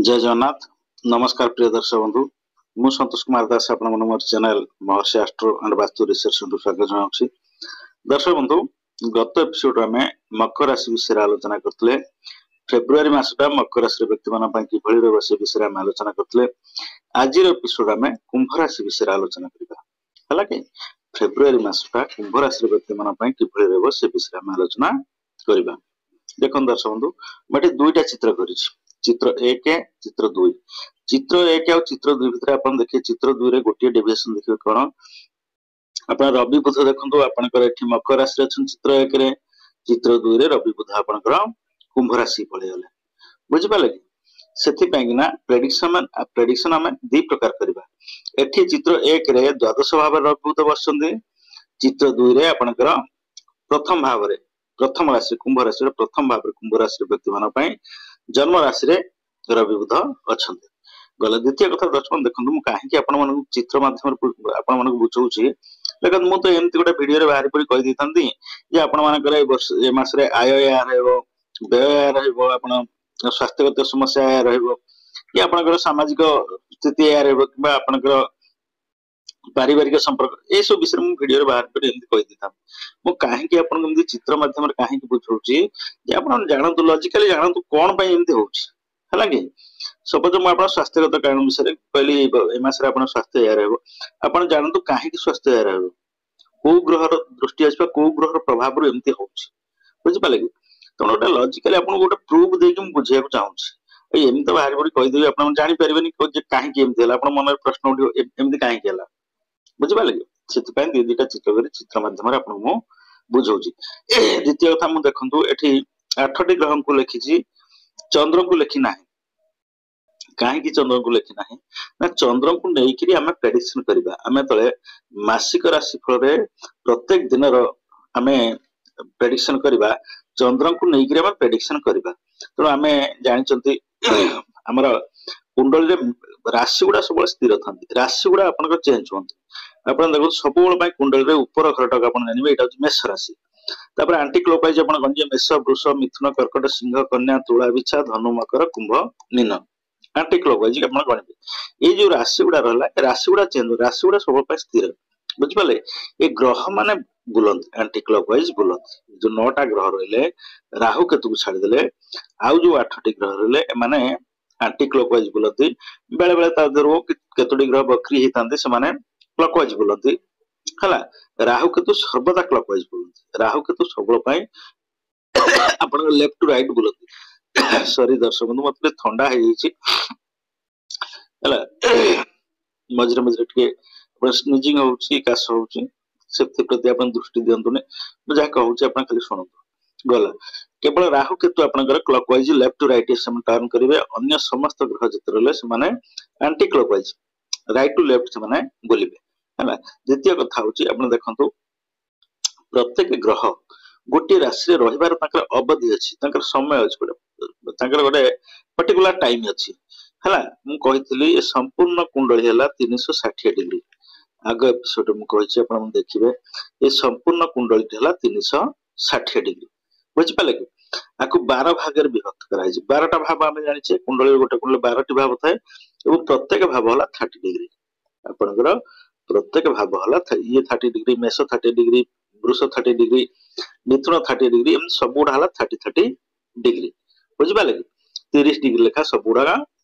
ଜୟ ଜଗନ୍ନାଥ। ନମସ୍କାର ପ୍ରିୟ ଦର୍ଶକ ବନ୍ଧୁ, ମୁଁ ସନ୍ତୋଷ କୁମାର ଦାସ ଆପଣମାନଙ୍କୁ ମୋର channel Maharshi astro and vastu research ସ୍ୱାଗତ ଜଣାଉଛି। ଦର୍ଶକ ବନ୍ଧୁ, ଗତ ଏପିସୋଡରେ ଆମେ ମକର ରାଶି ବିଷୟରେ ଆଲୋଚନା କରିଥିଲେ। ଫେବୃଆରୀ ମାସଟା ମକର ରାଶିର ବ୍ୟକ୍ତିମାନଙ୍କ ପାଇଁ କିଭଳି ରହିବ ସେ ବିଷୟରେ ଆମେ ଆଲୋଚନା କରିଥିଲେ। ଆଜିର ଏପିସୋଡ ଆମେ କୁମ୍ଭ ରାଶି ବିଷୟରେ ଆଲୋଚନା କରିବା। ହେଲା କି ଫେବୃଆରୀ ମାସଟା କୁମ୍ଭ ରାଶିର ବ୍ୟକ୍ତିମାନଙ୍କ ପାଇଁ କିଭଳି ରହିବ ସେ ବିଷୟରେ ଆମେ ଆଲୋଚନା କରିବା। ଦେଖନ୍ତୁ ଦର୍ଶକ ବନ୍ଧୁ, ମୁଁ ଏଠି ଦୁଇଟା ଚିତ୍ର କରିଛି, ଚିତ୍ର 1, ଚିତ୍ର 2। ଚିତ୍ର 1 ଆଉ ଚିତ୍ର 2 ଭିତରେ ଆପଣ ଦେଖିବେ, ଚିତ୍ର 2ରେ ଗୋଟିଏ ଡେଭିଏସନ ଦେଖିବେ କଣ, ଆପଣ ରବି ବୁଧ ଦେଖନ୍ତୁ ଆପଣଙ୍କର ଏଠି ମକର ରାଶିରେ ଅଛନ୍ତି ଚିତ୍ର 1ରେ, ଚିତ୍ର 2ରେ ରବି ବୁଧ ଆପଣଙ୍କର କୁମ୍ଭ ରାଶି ପଳେଇଗଲେ। ବୁଝିପାରିଲେ କି? ସେଥିପାଇଁ କି ନା ପ୍ରେଡିକ୍ସନ ଆମେ ଦି ପ୍ରକାର କରିବା। ଏଠି ଚିତ୍ର 1ରେ ଦ୍ୱାଦଶ ଭାବରେ ରବି ବୁଧ ବସିଛନ୍ତି, ଚିତ୍ର 2ରେ ଆପଣଙ୍କର ପ୍ରଥମ ଭାବରେ ପ୍ରଥମ ରାଶି କୁମ୍ଭ ରାଶିର ପ୍ରଥମ ଭାବରେ କୁମ୍ଭ ରାଶିର ବ୍ୟକ୍ତିମାନଙ୍କ ପାଇଁ ଜନ୍ମ ରାଶିରେ ରବି ବୁଧ ଅଛନ୍ତି। ଗଲା ଦ୍ୱିତୀୟ କଥା ଦର୍ଶକ ଦେଖନ୍ତୁ, ମୁଁ କାହିଁକି ଆପଣମାନଙ୍କୁ ଚିତ୍ର ମାଧ୍ୟମରେ ଆପଣମାନଙ୍କୁ ବୁଝଉଛି। ଦେଖନ୍ତୁ, ମୁଁ ତ ଏମିତି ଗୋଟେ ଭିଡିଓରେ ବାହାରି ପଡି କହିଦେଇଥାନ୍ତି ଯେ ଆପଣମାନଙ୍କର ଏ ବର୍ଷ ଏ ମାସରେ ଆୟ ଏହା ରହିବ, ବ୍ୟୟ ଏହା ରହିବ, ଆପଣ ସ୍ୱାସ୍ଥ୍ୟଗତ ସମସ୍ୟା ଏହା ରହିବ, କି ଆପଣଙ୍କର ସାମାଜିକ ସ୍ଥିତି ଏହା ରହିବ, କିମ୍ବା ଆପଣଙ୍କର ପାରିବାରିକ ସମ୍ପର୍କ, ଏସବୁ ବିଷୟରେ ମୁଁ ଭିଡିଓରେ ବାହାର କରି ଏମିତି କହିଦେଇଥାନ୍ତି। ମୁଁ କାହିଁକି ଆପଣଙ୍କୁ ଏମିତି ଚିତ୍ର ମାଧ୍ୟମରେ କାହିଁକି ବୁଝଉଛି ଯେ ଆପଣ ଜାଣନ୍ତୁ, ଲଜିକାଲି ଜାଣନ୍ତୁ କଣ ପାଇଁ ଏମିତି ହଉଛି। ହେଲା କି ସପୋଜ ମୁଁ ଆପଣ ସ୍ୱାସ୍ଥ୍ୟଗତ କାରଣ ବିଷୟରେ କହିଲି, ଏ ମାସରେ ଆପଣ ସ୍ୱାସ୍ଥ୍ୟ ଏହା ରହିବ, ଆପଣ ଜାଣନ୍ତୁ କାହିଁକି ସ୍ୱାସ୍ଥ୍ୟ ଏହା ରହିବ, କୋଉ ଗ୍ରହର ଦୃଷ୍ଟି ଆସିବା, କୋଉ ଗ୍ରହର ପ୍ରଭାବରୁ ଏମିତି ହଉଛି। ବୁଝିପାରିଲେ କି? ତେଣୁ ଗୋଟେ ଲଜିକାଲି ଆପଣଙ୍କୁ ଗୋଟେ ପ୍ରୁଫ ଦେଇକି ମୁଁ ବୁଝେଇବାକୁ ଚାହୁଁଛି। ଏଇ ଏମିତି ବାହାରି ପଡି କହିଦେବି, ଆପଣ ଜାଣିପାରିବେନି ଯେ କାହିଁକି ଏମିତି ହେଲା, ଆପଣ ମନରେ ପ୍ରଶ୍ନ ଉଠିବ ଏମିତି କାହିଁକି ହେଲା। ବୁଝିପାରିଲେ କି? ସେଥିପାଇଁ ଦି ଦିଟା ଚିତ୍ର କରି ଚିତ୍ର ମାଧ୍ୟମରେ ଆପଣଙ୍କୁ ମୁଁ ବୁଝଉଛି। ଦ୍ୱିତୀୟ କଥା, ମୁଁ ଦେଖନ୍ତୁ ଏଠି 8ଟି ଗ୍ରହଙ୍କୁ ଲେଖିଛି, ଚନ୍ଦ୍ରଙ୍କୁ ଲେଖି ନାହିଁ। କାହିଁକି ଚନ୍ଦ୍ରଙ୍କୁ ଲେଖି ନାହିଁ ନା, ଚନ୍ଦ୍ରଙ୍କୁ ନେଇକିରି ଆମେ ପ୍ରେଡିକ୍ସନ କରିବା। ଆମେ ଯେତେବେଳେ ମାସିକ ରାଶି ଫଳରେ ପ୍ରତ୍ୟେକ ଦିନର ଆମେ ପ୍ରେଡିକ୍ସନ କରିବା, ଚନ୍ଦ୍ରଙ୍କୁ ନେଇକିରି ଆମେ ପ୍ରେଡିକ୍ସନ କରିବା। ତେଣୁ ଆମେ ଜାଣିଛନ୍ତି ଆମର କୁଣ୍ଡଳୀରେ ରାଶି ଗୁଡା ସବୁବେଳେ ସ୍ଥିର ଥାନ୍ତି, ରାଶି ଗୁଡା ଆପଣଙ୍କର ଚେଞ୍ଜ ହୁଅନ୍ତି। ଆପଣ ଦେଖନ୍ତୁ ସବୁବେଳେ ପାଇଁ କୁଣ୍ଡଳୀରେ ଉପର ଘରଟାକୁ ଆପଣ ଜାଣିବେ, ଏଇଟା ହଉଛି ମେଷ ରାଶି। ତାପରେ ଆଣ୍ଟି କ୍ଲକୱାଇଜ ଆପଣ ଗଣିବେ ମେଷ, ବୃଷ, ମିଥୁନ, କର୍କଟ, ସିଂହ, କନ୍ୟା, ତୁଳା, ବିଛା, ଧନୁ, ମକର, କୁମ୍ଭ, ମୀନ। ଆଣ୍ଟି କ୍ଲକୱାଇଜ ଆପଣ ଗଣିବେ। ଏଇ ଯୋଉ ରାଶି ଗୁଡା ରହିଲା, ଏ ରାଶି ଗୁଡା ଚେଞ୍ଜ, ରାଶି ଗୁଡା ସବୁବେଳେ ପାଇଁ ସ୍ଥିର। ବୁଝିପାରିଲେ? ଏ ଗ୍ରହ ମାନେ ବୁଲନ୍ତି, ଆଣ୍ଟି କ୍ଲକୱାଇଜ ବୁଲନ୍ତି। ଯୋଉ 9ଟା ଗ୍ରହ ରହିଲେ, ରାହୁ କେତୁକୁ ଛାଡିଦେଲେ ଆଉ ଯୋଉ 8ଟି ଗ୍ରହ ରହିଲେ, ଏମାନେ ଆଣ୍ଟି କ୍ଲକୱାଇଜ ବୁଲନ୍ତି। ବେଳେ ବେଳେ ତା ଦେହରୁ କେତୋଟି ଗ୍ରହ ବକ୍ରି ହେଇଥାନ୍ତି, ସେମାନେ କ୍ଲକୱାଇଜ ବୁଲନ୍ତି। ହେଲା, ରାହୁ କେତୁ ସର୍ବଦା କ୍ଲକୱାଇଜ ବୁଲନ୍ତି। ରାହୁ କେତୁ ସବୁବେଳେ ପାଇଁ ଆପଣଙ୍କ ଲେଫ୍ଟ ଟୁ ରାଇଟ ବୁଲନ୍ତି। ସରି ଦର୍ଶକ ବନ୍ଧୁ, ମତେ ଟିକେ ଥଣ୍ଡା ହେଇଯାଇଛି। ହେଲା, ମଝିରେ ମଝିରେ ଟିକେ ସ୍ନିଜିଂ ହଉଛି, କାଶ ହଉଛି, ସେଥିପ୍ରତି ଆପଣ ଦୃଷ୍ଟି ଦିଅନ୍ତୁନି। ମୁଁ ଯାହା କହୁଛି ଆପଣ ଖାଲି ଶୁଣନ୍ତୁ। ଗଲା, କେବଳ ରାହୁ କେତୁ ଆପଣଙ୍କର କ୍ଲକୱାଇଜ ଲେଫ୍ଟ ଟୁ ରାଇଟ ସେମାନେ ଟର୍ନ କରିବେ। ଅନ୍ୟ ସମସ୍ତ ଗ୍ରହ ଯେତେ ରହିଲେ ସେମାନେ anti clockwise right to left ସେମାନେ ବୁଲିବେ। ହେଲା, ଦ୍ୱିତୀୟ କଥା ହଉଛି ଆପଣ ଦେଖନ୍ତୁ ପ୍ରତ୍ୟେକ ଗ୍ରହ ଗୋଟିଏ ରାଶିରେ ରହିବାର ତାଙ୍କର ଅବଧି ଅଛି, ତାଙ୍କର ସମୟ ଅଛି, ଗୋଟେ ତାଙ୍କର ଗୋଟେ ପର୍ଟିକୁଲାର ଟାଇମ ଅଛି। ହେଲା, ମୁଁ କହିଥିଲି ଏ ସମ୍ପୂର୍ଣ୍ଣ କୁଣ୍ଡଳୀ ହେଲା 360 ଡିଗ୍ରୀ। ଆଗ ଏପିସୋଡ ମୁଁ କହିଛି, ଆପଣ ଦେଖିବେ ଏ ସମ୍ପୂର୍ଣ୍ଣ କୁଣ୍ଡଳୀଟି ହେଲା 360 ଡିଗ୍ରୀ। ବୁଝିପାରିଲେ କି? ଆକୁ 12 ଭାଗରେ ବିଭକ୍ତ କରାଯାଇଛି। 12ଟା ଭାବ ଆମେ ଜାଣିଛେ, କୁଣ୍ଡଳୀରେ ଗୋଟେ କୁଣ୍ଡଳୀ 12ଟି ଭାବ ଥାଏ ଏବଂ ପ୍ରତ୍ୟେକ ଭାବ ହେଲା 30 ଡିଗ୍ରୀ। ଆପଣଙ୍କର ପ୍ରତ୍ୟେକ ଭାବ ହେଲା ଇଏ 30 ଡିଗ୍ରୀ, ମେଷ 30 ଡିଗ୍ରୀ, ବୃଷ 30 ଡିଗ୍ରୀ, ମିଥୁନ 30 ଡିଗ୍ରୀ, ଏମିତି ସବୁଗୁଡା ହେଲା 30 ଡିଗ୍ରୀ। ବୁଝିପାରିଲେ କି? 30 ଡିଗ୍ରୀ ଲେଖା ସବୁଗୁଡା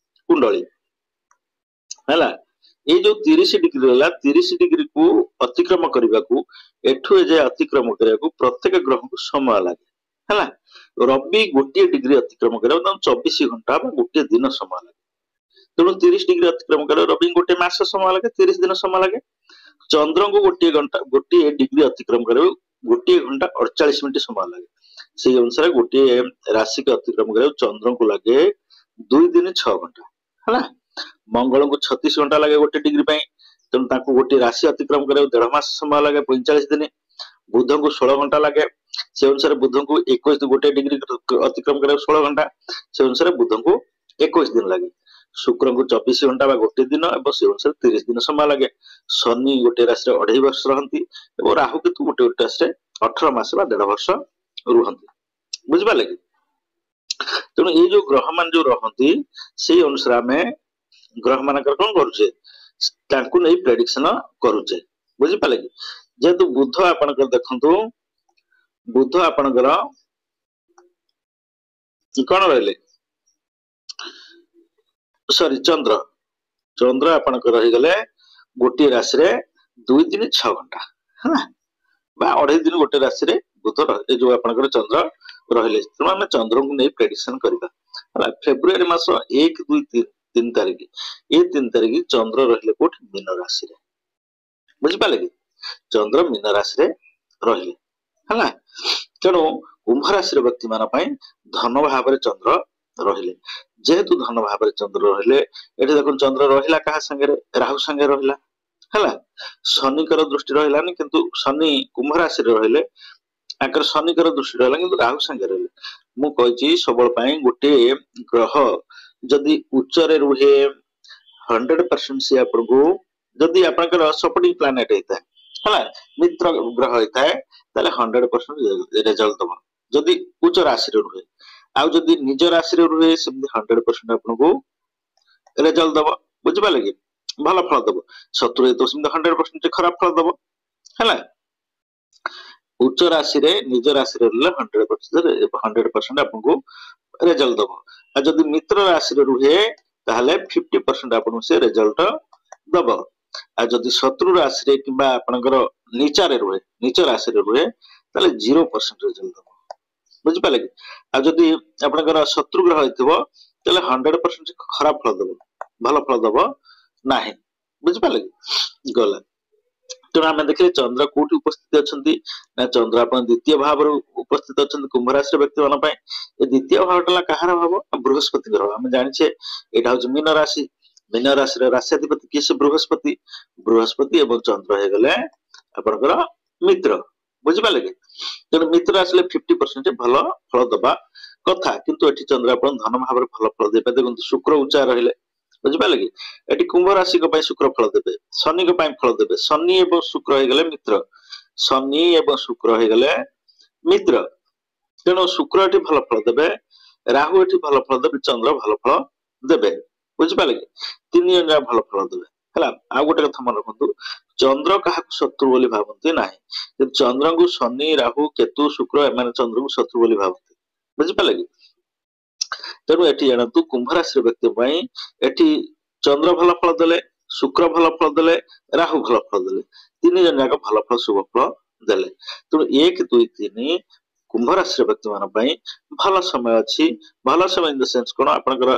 କୁଣ୍ଡଳୀ। ହେଲା, ଏଇ ଯୋଉ 30 ଡିଗ୍ରୀ ରହିଲା, 30 ଡିଗ୍ରୀକୁ ଅତିକ୍ରମ କରିବାକୁ, ଏଠୁ ଏଯାଏ ଅତିକ୍ରମ କରିବାକୁ ପ୍ରତ୍ୟେକ ଗ୍ରହକୁ ସମୟ ଲାଗେ। ହେଲା, ରବି 1 ଡିଗ୍ରୀ ଅତିକ୍ରମ କରିବାକୁ ତାଙ୍କୁ 24 ଘଣ୍ଟା ବା 1 ଦିନ ସମୟ ଲାଗେ। ତେଣୁ 30 ଡିଗ୍ରୀ ଅତିକ୍ରମ କରିବାକୁ ରବିଙ୍କୁ 1 ମାସ ସମୟ ଲାଗେ, 30 ଦିନ ସମୟ ଲାଗେ। ଚନ୍ଦ୍ରଙ୍କୁ 1 ଘଣ୍ଟା, 1 ଡିଗ୍ରୀ ଅତିକ୍ରମ କରିବାକୁ 1 ଘଣ୍ଟା 48 ମିନିଟ ସମୟ ଲାଗେ। ସେଇ ଅନୁସାରେ 1 ରାଶିକୁ ଅତିକ୍ରମ କରିବାକୁ ଚନ୍ଦ୍ରଙ୍କୁ ଲାଗେ 2 ଦିନ 6 ଘଣ୍ଟା। ହେଲା, ମଙ୍ଗଳଙ୍କୁ 36 ଘଣ୍ଟା ଲାଗେ 1 ଡିଗ୍ରୀ ପାଇଁ, ତେଣୁ ତାଙ୍କୁ 1 ରାଶି ଅତିକ୍ରମ କରିବାକୁ 1.5 ମାସ ସମୟ ଲାଗେ, 45 ଦିନ। ବୁଧଙ୍କୁ 16 ଘଣ୍ଟା ଲାଗେ, ସେ ଅନୁସାରେ ବୁଧଙ୍କୁ 21, 1 ଡିଗ୍ରୀ ଅତିକ୍ରମ କରିବାକୁ 16 ଘଣ୍ଟା, ସେ ଅନୁସାରେ ବୁଧଙ୍କୁ 21 ଦିନ ଲାଗେ। ଶୁକ୍ରଙ୍କୁ 24 ଘଣ୍ଟା ବା 1 ଦିନ ଏବଂ ସେ ଅନୁସାରେ 30 ଦିନ ସମୟ ଲାଗେ। ଶନି 1 ରାଶିରେ 2.5 ବର୍ଷ ରହନ୍ତି ଏବଂ ରାହୁ କେତୁ ଗୋଟେ ରାଶିରେ 18 ମାସ ବା 1.5 ବର୍ଷ ରୁହନ୍ତି। ବୁଝିପାରିଲେ କି? ତେଣୁ ଏଇ ଯୋଉ ଗ୍ରହ ମାନେ ଯୋଉ ରହନ୍ତି ସେଇ ଅନୁସାରେ ଆମେ ଗ୍ରହ ମାନଙ୍କର କଣ କରୁଛେ, ତାଙ୍କୁ ନେଇ ପ୍ରେଡିକ୍ସନ କରୁଛେ। ବୁଝିପାରିଲେ କି? ଯେହେତୁ ବୁଧ ଆପଣଙ୍କର ଦେଖନ୍ତୁ, ବୁଧ ଆପଣଙ୍କର କଣ ରହିଲେ, ସରି ଚନ୍ଦ୍ର, ଚନ୍ଦ୍ର ଆପଣଙ୍କର ରହିଗଲେ ଗୋଟିଏ ରାଶିରେ 2 ଦିନ 6 ଘଣ୍ଟା, ହେଲା, ବା 2.5 ଦିନ ଗୋଟେ ରାଶିରେ ବୁଧ ଏ ଯୋଉ ଆପଣଙ୍କର ଚନ୍ଦ୍ର ରହିଲେ। ତେଣୁ ଆମେ ଚନ୍ଦ୍ରଙ୍କୁ ନେଇ ପ୍ରେଡିକ୍ସନ କରିବା। ହେଲା, ଫେବୃଆରୀ ମାସ 1 2 3 ତାରିଖ, ଏ 3 ତାରିଖ ଚନ୍ଦ୍ର ରହିଲେ କୋଉଠି? ମୀନ ରାଶିରେ। ବୁଝିପାରିଲେ କି? ଚନ୍ଦ୍ର ମୀନ ରାଶିରେ ରହିଲେ। ହେଲା, ତେଣୁ କୁମ୍ଭ ରାଶିର ବ୍ୟକ୍ତି ମାନଙ୍କ ପାଇଁ ଧନ ଭାବରେ ଚନ୍ଦ୍ର ରହିଲେ। ଯେହେତୁ ଧନ ଭାବରେ ଚନ୍ଦ୍ର ରହିଲେ, ଏଠି ଦେଖନ୍ତୁ ଚନ୍ଦ୍ର ରହିଲା କାହା ସାଙ୍ଗରେ? ରାହୁ ସାଙ୍ଗରେ ରହିଲା। ହେଲା, ଶନିଙ୍କର ଦୃଷ୍ଟି ରହିଲାନି, କିନ୍ତୁ ଶନି କୁମ୍ଭ ରାଶିରେ ରହିଲେ, ଆଙ୍କର ଶନିଙ୍କର ଦୃଷ୍ଟି ରହିଲା, କିନ୍ତୁ ରାହୁ ସାଙ୍ଗରେ ରହିଲେ। ମୁଁ କହିଛି ସବୁବେଳେ ପାଇଁ ଗୋଟିଏ ଗ୍ରହ ଯଦି ଉଚ୍ଚରେ ରୁହେ 100% ସିଏ ଆପଣଙ୍କୁ, ଯଦି ଆପଣଙ୍କର ସପୋର୍ଟିଂ ପ୍ଲାନେଟ ହେଇଥାଏ, ହେଲା, ମିତ୍ର ଗ୍ରହ ହେଇଥାଏ, ତାହେଲେ 100% ରେଜଲ୍ଟ ଦବ ଯଦି ଉଚ୍ଚ ରାଶିରେ ରୁହେ। ଆଉ ଯଦି ନିଜ ରାଶିରେ ରୁହେ ସେମିତି 100% ଆପଣଙ୍କୁ ରେଜଲ୍ଟ ଦବ। ବୁଝିପାରିଲେ କି? ଭଲ ଫଳ ଦବ। ଶତ୍ରୁ ହେଇଥିବ ସେମିତି 100% ଖରାପ ଫଳ ଦବ। ହେଲା, ଉଚ୍ଚ ରାଶିରେ ନିଜ ରାଶିରେ ରହିଲେ 100% ଆପଣଙ୍କୁ ରେଜଲ୍ଟ ଦବ। ଆଉ ଯଦି ମିତ୍ର ରାଶିରେ ରୁହେ ତାହେଲେ 50% ଆପଣଙ୍କୁ ସେ ରେଜଲ୍ଟ ଦବ। ଆଉ ଯଦି ଶତ୍ରୁ ରାଶିରେ କିମ୍ବା ଆପଣଙ୍କର ନିଚାରେ ରୁହେ, ନିଚ ରାଶିରେ ରୁହେ, ତାହେଲେ 0% ରେଜଲ୍ଟ ଦବ। ବୁଝିପାରିଲେ କି? ଆଉ ଯଦି ଆପଣଙ୍କର ଶତ୍ରୁ ଗ୍ରହ ହେଇଥିବ ତାହେଲେ 100% ଖରାପ ଫଳ ଦବ, ଭଲ ଫଳ ଦବ ନାହିଁ। ବୁଝିପାରିଲେ କି? ଗଲା। ତେଣୁ ଆମେ ଦେଖିଲେ ଚନ୍ଦ୍ର କୋଉଠି ଉପସ୍ଥିତ ଅଛନ୍ତି ନା, ଚନ୍ଦ୍ର ଆପଣ ଦ୍ୱିତୀୟ ଭାବରେ ଉପସ୍ଥିତ ଅଛନ୍ତି କୁମ୍ଭ ରାଶିର ବ୍ୟକ୍ତି ମାନଙ୍କ ପାଇଁ। ଏ ଦ୍ୱିତୀୟ ଭାବଟା ହେଲା କାହାର ଭାବ? ବୃହସ୍ପତିଙ୍କର। ଆମେ ଜାଣିଛେ ଏଇଟା ହଉଛି ମୀନ ରାଶି। ମୀନ ରାଶିର ରାଶ୍ୟାଧିପତି କିଏ? ସେ ବୃହସ୍ପତି। ବୃହସ୍ପତି ଏବଂ ଚନ୍ଦ୍ର ହେଇଗଲେ ଆପଣଙ୍କର ମିତ୍ର। ବୁଝିପାରିଲେ କି? ତେଣୁ ମିତ୍ର ଆସିଲେ 50% ଭଲ ଫଳ ଦବା କଥା, କିନ୍ତୁ ଏଠି ଚନ୍ଦ୍ର ଆପଣ ଧନ ଭାବରେ ଭଲ ଫଳ ଦେଇପାରିବେ। ଦେଖନ୍ତୁ ଶୁକ୍ର ଉଚ୍ଚା ରହିଲେ, ବୁଝିପାରିଲେ କି? ଏଠି କୁମ୍ଭ ରାଶିଙ୍କ ପାଇଁ ଶୁକ୍ର ଫଳ ଦେବେ, ଶନିଙ୍କ ପାଇଁ ଫଳ ଦେବେ। ଶନି ଏବଂ ଶୁକ୍ର ହେଇଗଲେ ମିତ୍ର, ଶନି ଏବଂ ଶୁକ୍ର ହେଇଗଲେ ମିତ୍ର। ତେଣୁ ଶୁକ୍ର ଏଠି ଭଲ ଫଳ ଦେବେ, ରାହୁ ଏଠି ଭଲ ଫଳ ଦେବେ, ଚନ୍ଦ୍ର ଭଲ ଫଳ ଦେବେ। ବୁଝିପାରିଲେ କି? 3 ଜଣ ଯାକ ଭଲ ଫଳ ଦେବେ। ହେଲା, ଆଉ ଗୋଟେ କଥା ମନେ ରଖନ୍ତୁ, ଚନ୍ଦ୍ର କାହାକୁ ଶତ୍ରୁ ବୋଲି ଭାବନ୍ତି ନାହିଁ, କିନ୍ତୁ ଚନ୍ଦ୍ରଙ୍କୁ ଶନି, ରାହୁ, କେତୁ, ଶୁକ୍ର ଏମାନେ ଚନ୍ଦ୍ରଙ୍କୁ ଶତ୍ରୁ ବୋଲି ଭାବନ୍ତି। ବୁଝିପାରିଲେ କି? ତେଣୁ ଏଠି ଜାଣନ୍ତୁ କୁମ୍ଭ ରାଶିର ବ୍ୟକ୍ତି ପାଇଁ ଏଠି ଚନ୍ଦ୍ର ଭଲ ଫଳ ଦେଲେ, ଶୁକ୍ର ଭଲ ଫଳ ଦେଲେ, ରାହୁ ଭଲ ଫଳ ଦେଲେ, 3 ଜଣ ଯାକ ଭଲ ଫଳ, ଶୁଭ ଫଳ ଦେଲେ। ତେଣୁ 1 2 3 କୁମ୍ଭ ରାଶିର ବ୍ୟକ୍ତି ମାନଙ୍କ ପାଇଁ ଭଲ ସମୟ ଅଛି। ଭଲ ସମୟ ଇନ the sense କଣ? ଆପଣଙ୍କର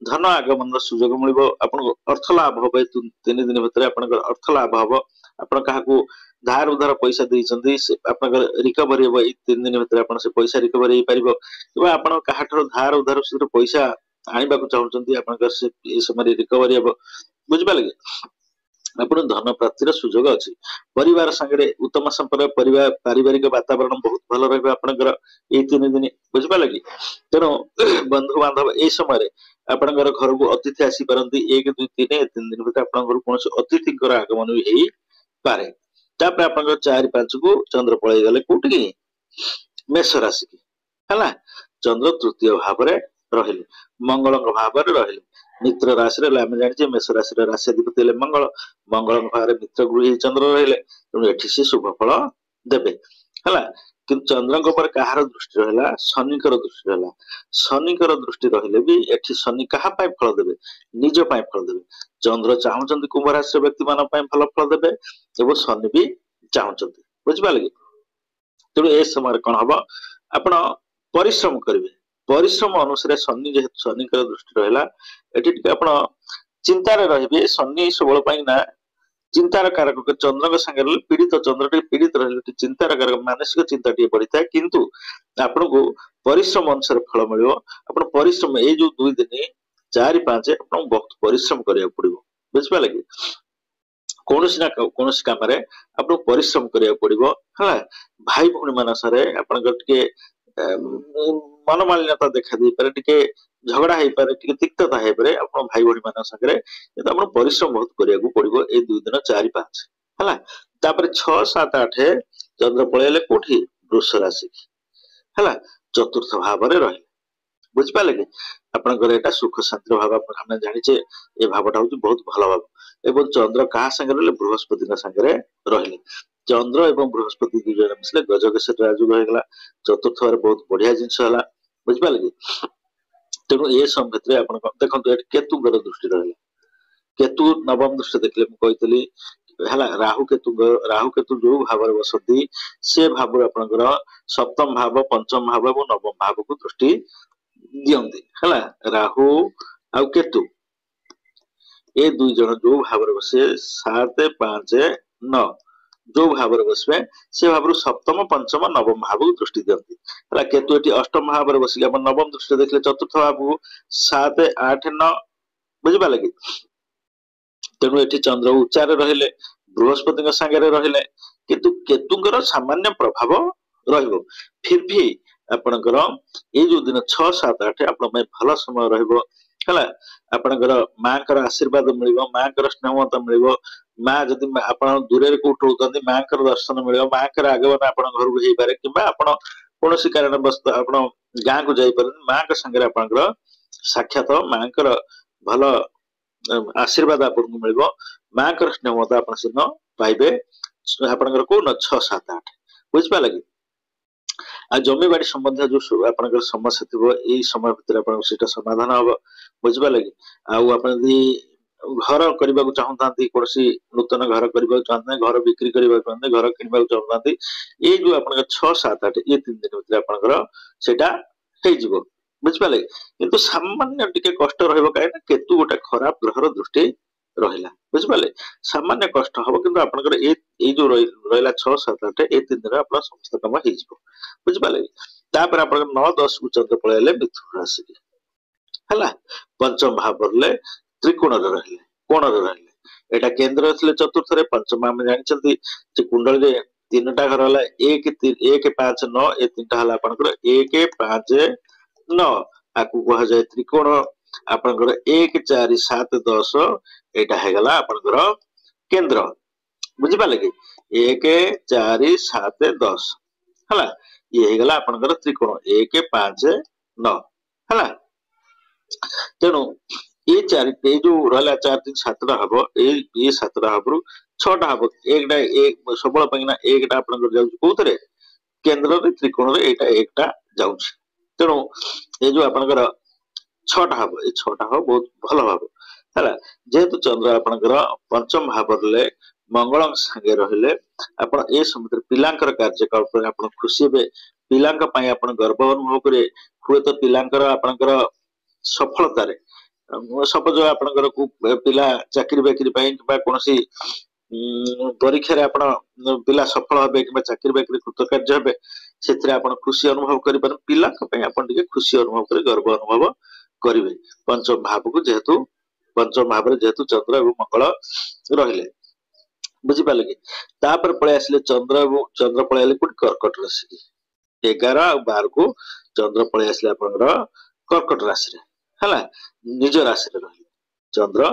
ଧନ ଆଗମନର ସୁଯୋଗ ମିଳିବ, ଆପଣଙ୍କୁ ଅର୍ଥ ଲାଭ ହବ। ଏ 3 ଦିନ ଭିତରେ ଆପଣଙ୍କର ଅର୍ଥ ଲାଭ ହବ। ଆପଣ କାହାକୁ ଧାର ଉଧାର ପଇସା ଦେଇଛନ୍ତି ସେ ଆପଣଙ୍କର ରିକଭରି ହେବ। ଏଇ 3 ଦିନ ଭିତରେ ଆପଣ ସେ ପଇସା ରିକଭରି ହେଇପାରିବ। କିମ୍ବା ଆପଣ କାହାଠାରୁ ଧାର ଉଧାର ସେଥିରୁ ପଇସା ଆଣିବାକୁ ଚାହୁଁଛନ୍ତି, ଆପଣଙ୍କର ସେ ଏ ସମୟରେ ରିକଭରି ହେବ। ବୁଝିପାରିଲେ କି? ଆପଣ ଧନ ପ୍ରାପ୍ତିର ସୁଯୋଗ ଅଛି। ପରିବାର ସାଙ୍ଗରେ ଉତ୍ତମ ସମ୍ପର୍କ, ପରିବାର ପାରିବାରିକ ବାତାବରଣ ବହୁତ ଭଲ ରହିବ ଆପଣଙ୍କର ଏଇ 3 ଦିନ। ବୁଝିପାରିଲେ କି? ତେଣୁ ବନ୍ଧୁବାନ୍ଧବ ଏଇ ସମୟରେ ଆପଣଙ୍କର ଘରକୁ ଅତିଥି ଆସିପାରନ୍ତି। 1 2 3 ଏ 3 ଦିନ ଭିତରେ ଆପଣଙ୍କ ଘରକୁ କୌଣସି ଅତିଥିଙ୍କର ଆଗମନ ବି ହେଇପାରେ। ତାପରେ ଆପଣଙ୍କର 4 5 କୁ ଚନ୍ଦ୍ର ପଳେଇଗଲେ କୋଉଠିକି? ମେଷ ରାଶିକି। ହେଲା, ଚନ୍ଦ୍ର ତୃତୀୟ ଭାବରେ ରହିଲେ, ମଙ୍ଗଳଙ୍କ ଭାବରେ ରହିଲେ, ମିତ୍ର ରାଶିରେ ହେଲେ। ଆମେ ଜାଣିଛେ ମେଷ ରାଶିର ରାଶ୍ୟାଧିପତି ହେଲେ ମଙ୍ଗଳ, ମଙ୍ଗଳଙ୍କ ଭାବରେ ମିତ୍ର ଗୃହୀ ଚନ୍ଦ୍ର ରହିଲେ। ତେଣୁ ଏଠି ସେ ଶୁଭ ଫଳ ଦେବେ। ହେଲା, କିନ୍ତୁ ଚନ୍ଦ୍ରଙ୍କ ଉପରେ କାହାର ଦୃଷ୍ଟି ରହିଲା? ଶନିଙ୍କର ଦୃଷ୍ଟି ରହିଲା। ଶନିଙ୍କର ଦୃଷ୍ଟି ରହିଲେ ବି ଏଠି ଶନି କାହା ପାଇଁ ଫଳ ଦେବେ? ନିଜ ପାଇଁ ଫଳ ଦେବେ। ଚନ୍ଦ୍ର ଚାହୁଁଛନ୍ତି କୁମ୍ଭ ରାଶିର ବ୍ୟକ୍ତି ମାନଙ୍କ ପାଇଁ ଭଲ ଫଳ ଦେବେ ଏବଂ ଶନି ବି ଚାହୁଁଛନ୍ତି। ବୁଝିପାରିଲେ କି? ତେଣୁ ଏ ସମୟରେ କଣ ହବ? ଆପଣ ପରିଶ୍ରମ କରିବେ। ପରିଶ୍ରମ ଅନୁସାରେ ଶନି, ଯେହେତୁ ଶନିଙ୍କର ଦୃଷ୍ଟି ରହିଲା, ଏଠି ଟିକେ ଆପଣ ଚିନ୍ତାରେ ରହିବେ। ଶନି ସବୁବେଳେ ପାଇଁ ନା ଚିନ୍ତାର କାରକ, ଚନ୍ଦ୍ରଙ୍କ ସାଙ୍ଗରେ ରହିଲେ ପୀଡ଼ିତ, ଚନ୍ଦ୍ର ଟିକେ ପୀଡ଼ିତ ରହିଲେ ଟିକେ ଚିନ୍ତାର କାରକ, ମାନସିକ ଚିନ୍ତା ଟିକେ ବଢିଥାଏ। କିନ୍ତୁ ଆପଣଙ୍କୁ ପରିଶ୍ରମ ଅନୁସାରେ ଫଳ ମିଳିବ। ଆପଣ ପରିଶ୍ରମ ଏଇ ଯୋଉ 2 ଦିନ 4 5 ଆପଣଙ୍କୁ ବହୁତ ପରିଶ୍ରମ କରିବାକୁ ପଡିବ। ବୁଝିପାରିଲେ କି? କୌଣସି ନା କୌଣସି କାମରେ ଆପଣଙ୍କୁ ପରିଶ୍ରମ କରିବାକୁ ପଡିବ। ହେଲା, ଭାଇ ଭଉଣୀ ମାନଙ୍କ ଆପଣଙ୍କର ଟିକେ ମନମାଳିନ୍ୟତା ଦେଖା ଦେଇପାରେ, ଟିକେ ଝଗଡା ହେଇପାରେ, ଟିକେ ତିକ୍ତତା ହେଇପାରେ ଆପଣ ଭାଇ ଭଉଣୀ ମାନଙ୍କ ସାଙ୍ଗରେ। କିନ୍ତୁ ଆପଣ ପରିଶ୍ରମ ବହୁତ କରିବାକୁ ପଡିବ ଏଇ 2 ଦିନ 4 5। ହେଲା, ତାପରେ 6 7 8 ଚନ୍ଦ୍ର ପଳେଇଲେ କୋଉଠି? ବୃଷ ରାଶି। ହେଲା, ଚତୁର୍ଥ ଭାବରେ ରହିଲେ। ବୁଝିପାରିଲେ କି? ଆପଣଙ୍କର ଏଇଟା ସୁଖ ଶାନ୍ତିର ଭାବ। ଆମେ ଜାଣିଛେ ଏ ଭାବଟା ହଉଛି ବହୁତ ଭଲ ଭାବ। ଏବଂ ଚନ୍ଦ୍ର କାହା ସାଙ୍ଗରେ ରହିଲେ? ବୃହସ୍ପତିଙ୍କ ସାଙ୍ଗରେ ରହିଲେ। ଚନ୍ଦ୍ର ଏବଂ ବୃହସ୍ପତି ଦୁଇ ଜଣ ମିଶିଲେ ଗଜକେଶରୀ ରାଜଯୋଗ ହେଇଗଲା। ଚତୁର୍ଥ ଭାବରେ ବହୁତ ବଢିଆ ଜିନିଷ ହେଲା। ବୁଝିପାରିଲେ କି? ତେଣୁ ଏ ସମୟ ଭିତରେ ଆପଣ ଦେଖନ୍ତୁ, ଏଠି କେତୁଙ୍କର ଦୃଷ୍ଟି ରହିଲା। କେତୁ ନବମ ଦୃଷ୍ଟି ଦେଖିଲେ, ମୁଁ କହିଥିଲି ହେଲା, ରାହୁ କେତୁ ଯୋଉ ଭାବରେ ବସନ୍ତି, ସେ ଭାବରୁ ଆପଣଙ୍କର ସପ୍ତମ ଭାବ, ପଞ୍ଚମ ଭାବ ଏବଂ ନବମ ଭାବକୁ ଦୃଷ୍ଟି ଦିଅନ୍ତି। ହେଲା, ରାହୁ ଆଉ କେତୁ ଏ ଦୁଇ ଜଣ ଯୋଉ ଭାବରେ ବସିବେ, 7, 5, 9 ଯୋଉ ଭାବରେ ବସିବେ, ସେ ଭାବରୁ ସପ୍ତମ, ପଞ୍ଚମ, ନବମ ଭାବକୁ ଦୃଷ୍ଟି ଦିଅନ୍ତି। ହେଲା, କେତୁ ଏଠି ଅଷ୍ଟମ ଭାବରେ ବସିକି ଆପଣ ନବମ ଦୃଷ୍ଟି ଦେଖିଲେ ଚତୁର୍ଥ ଭାବକୁ, 7, 8, 9। ବୁଝିପାରିଲେ କି? ତେଣୁ ଏଠି ଚନ୍ଦ୍ର ଉଚ୍ଚାରେ ରହିଲେ, ବୃହସ୍ପତିଙ୍କ ସାଙ୍ଗରେ ରହିଲେ, କିନ୍ତୁ କେତୁଙ୍କର ସାମାନ୍ୟ ପ୍ରଭାବ ରହିବ। ଫିର ଭି ଆପଣଙ୍କର ଏଇ ଯୋଉ ଦିନ 6, 7, 8 ଆପଣଙ୍କ ପାଇଁ ଭଲ ସମୟ ରହିବ। ହେଲା, ଆପଣଙ୍କର ମାଙ୍କର ଆଶୀର୍ବାଦ ମିଳିବ, ମାଙ୍କର ସ୍ନେହମତା ମିଳିବ। ମା ଯଦି ଆପଣ ଦୂରରେ କୋଉଠି ରହୁଛନ୍ତି, ମାଙ୍କର ଦର୍ଶନ ମିଳିବ, ମାଙ୍କର ଆଗମନ ଆପଣଙ୍କ ଘରକୁ ହେଇପାରେ, କିମ୍ବା ଆପଣ କୌଣସି କାରଣବଶତଃ ଆପଣ ଗାଁକୁ ଯାଇପାରନ୍ତି, ମାଙ୍କ ସାଙ୍ଗରେ ଆପଣଙ୍କର ସାକ୍ଷାତ, ମାଙ୍କର ଭଲ ଆଶୀର୍ବାଦ ଆପଣଙ୍କୁ ମିଳିବ, ମାଙ୍କର ସ୍ନେହମତା ଆପଣ ସେଦିନ ପାଇବେ। ଆପଣଙ୍କର କୋଉ ନ 6, 7, 8। ବୁଝିପାରିଲେ କି? ଆଉ ଜମିବାଡି ସମ୍ବନ୍ଧୀୟ ଯୋଉ ଆପଣଙ୍କର ସମସ୍ୟା ଥିବ, ଏଇ ସମୟ ଭିତରେ ଆପଣଙ୍କର ସେଇଟା ସମାଧାନ ହବ। ବୁଝିପାରିଲେ କି? ଆଉ ଆପଣ ଯଦି ଘର କରିବାକୁ ଚାହୁଁଥାନ୍ତି, କୌଣସି ନୂତନ ଘର କରିବାକୁ ଚାହୁଁଥାନ୍ତି, ଘର ବିକ୍ରି କରିବାକୁ ଚାହୁଁଥାନ୍ତି, ଘର କିଣିବାକୁ ଚାହୁଁଥାନ୍ତି, ଏଇ ଯୋଉ ଆପଣଙ୍କର 6, 7, 8 ଏ 3 ଦିନ ଭିତରେ ଆପଣଙ୍କର ସେଇଟା ହେଇଯିବ। ବୁଝିପାରିଲେ? କିନ୍ତୁ ସାମାନ୍ୟ ଟିକେ କଷ୍ଟ ରହିବ, କାହିଁକି ନା କେତୁ ଗୋଟେ ଖରାପ ଗ୍ରହର ଦୃଷ୍ଟି ରହିଲା। ବୁଝିପାରିଲେ? ସାମାନ୍ୟ କଷ୍ଟ ହବ, କିନ୍ତୁ ଆପଣଙ୍କର ଏଇ ଯୋଉ ରହିଲା 6, 7, 8 ଏ 3 ଦିନରେ ଆପଣ ସମସ୍ତ କାମ ହେଇଯିବ। ବୁଝିପାରିଲେ? ତାପରେ ଆପଣଙ୍କର 9, 10 କୁ ଚନ୍ଦ୍ର ପଳେଇଲେ ମିଥୁନ ରାଶିକି। ହେଲା, ପଞ୍ଚମ ଭାବରେ ତ୍ରିକୋଣରେ ରହିଲେ, କୋଣରେ ରହିଲେ। ଏଇଟା କେନ୍ଦ୍ରରେ ଥିଲେ ଚତୁର୍ଥରେ, ପଞ୍ଚମ ଆମେ ଜାଣିଛନ୍ତି ଯେ କୁଣ୍ଡଳୀରେ 3ଟା ଘର ହେଲା 1, 1, 5, 9। ଏ 3ଟା ହେଲା ଆପଣଙ୍କର 1, 5, 9, ଆକୁ କୁହାଯାଏ ତ୍ରିକୋଣ। ଆପଣଙ୍କର 1, 4, 7, 10 ଏଇଟା ହେଇଗଲା ଆପଣଙ୍କର କେନ୍ଦ୍ର। ବୁଝିପାରିଲେ କି? 1, 4, 7, 10 ହେଲା, ଇଏ ହେଇଗଲା ଆପଣଙ୍କର ତ୍ରିକୋଣ 1, 5, 9। ହେଲା, ତେଣୁ ଏ ଚାରି ଏଇ ଯୋଉ ରହିଲା 4, 3, 7ଟା ହବ, ଏଇ 7ଟା ହବରୁ 6ଟା ହବ। ଏକଟା ଏକ ସବୁବେଳେ ପାଇଁ ନା ଏକଟା ଆପଣଙ୍କର ଯାଉଛି କୋଉଥିରେ? କେନ୍ଦ୍ରରେ, ତ୍ରିକୋଣରେ ଏଇଟା ଏକଟା ଯାଉଛି। ତେଣୁ ଏଇ ଯୋଉ ଆପଣଙ୍କର 6ଟା ହବ, ଏଇ 6ଟା ହବ ବହୁତ ଭଲ ଭାବ ହେଲା। ଯେହେତୁ ଚନ୍ଦ୍ର ଆପଣଙ୍କର ପଞ୍ଚମ ଭାବରେ ମଙ୍ଗଳଙ୍କ ସାଙ୍ଗେ ରହିଲେ, ଆପଣ ଏ ସମୟରେ ପିଲାଙ୍କର କାର୍ଯ୍ୟକଳାପରେ ଆପଣ ଖୁସି ହେବେ, ପିଲାଙ୍କ ପାଇଁ ଆପଣ ଗର୍ବ ଅନୁଭବ କରିବେ। ହୁଏତ ପିଲାଙ୍କର ଆପଣଙ୍କର ସଫଳତାରେ, ସପୋଜ ଆପଣଙ୍କର କୋଉ ପିଲା ଚାକିରି ବାକିରି ପାଇଁ କିମ୍ବା କୌଣସି ପରୀକ୍ଷାରେ ଆପଣ ପିଲା ସଫଳ ହେବେ କିମ୍ବା ଚାକିରି ବାକିରି କୃତକାର୍ଯ୍ୟ ହେବେ, ସେଥିରେ ଆପଣ ଖୁସି ଅନୁଭବ କରିପାରନ୍ତି। ପିଲାଙ୍କ ପାଇଁ ଆପଣ ଟିକେ ଖୁସି ଅନୁଭବ କରି ଗର୍ବ ଅନୁଭବ କରିବେ। ପଞ୍ଚମ ଭାବକୁ ଯେହେତୁ, ପଞ୍ଚମ ଭାବରେ ଯେହେତୁ ଚନ୍ଦ୍ର ଏବଂ ମଙ୍ଗଳ ରହିଲେ। ବୁଝିପାରିଲେ କି? ତାପରେ ପଳେଇ ଆସିଲେ ଚନ୍ଦ୍ର, ଏବଂ ଚନ୍ଦ୍ର ପଳେଇ ଆସିଲେ କୋଉଠି? କର୍କଟ ରାଶିକି। 11 ଆଉ 12କୁ ଚନ୍ଦ୍ର ପଳେଇ ଆସିଲେ ଆପଣଙ୍କର କର୍କଟ ରାଶିରେ। ହେଲା, ନିଜ ରାଶିରେ ରହିଲେ, ଚନ୍ଦ୍ର